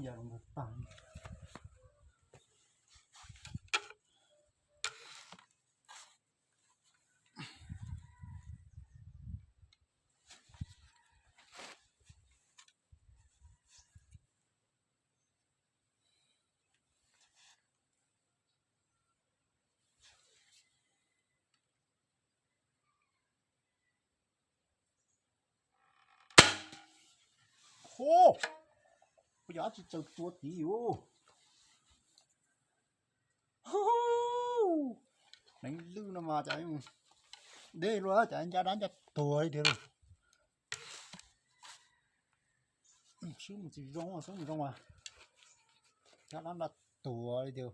ຢາກລົງໄປຟັງ. ໂອ້ ບໍ່ຢາກຊິເຈີຕົວຕີຢູ່. ໂອ້ໂຫ ແມ່ງລືນອອກມາຈາກ ເດ້ ຮູ້ແລ້ວ ຈາກ ຈາກນັ້ນຈະຕົວດຽວ ຊຶ້ມຊິລົງ ຊຶ້ມລົງມາ ຈາກນັ້ນລະຕົວດຽວ.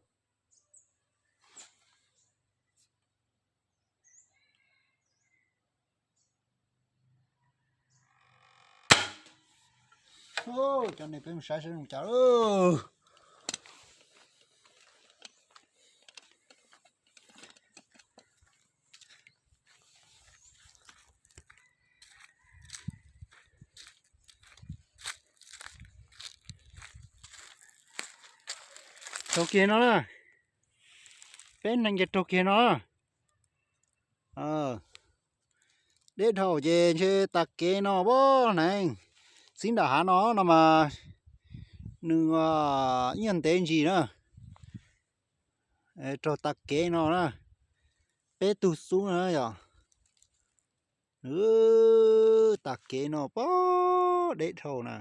ໂອ້ ເຈົ້ານີ້ເປັນສາຍສະໜຸກຈ້າເອີ. ໂຕເກເນາະ ເປັນຫຍັງຈະໂຕເກເນາະ. ເອີ ເດັດເທົ່າເຈເຊຕາເກເນາະ ບໍ່ແນງ ຊິນດາຫາເນາະ ນຳມາໜຶ່ງວ່າ ຍຽນເຕັນຈີນະ ເອີ ໂຕຕາເກເນາະນະ ເປຕູຊູນະ ເອີ ຕາເກເນາະ ປາ ເດັດເທົ່ານະ.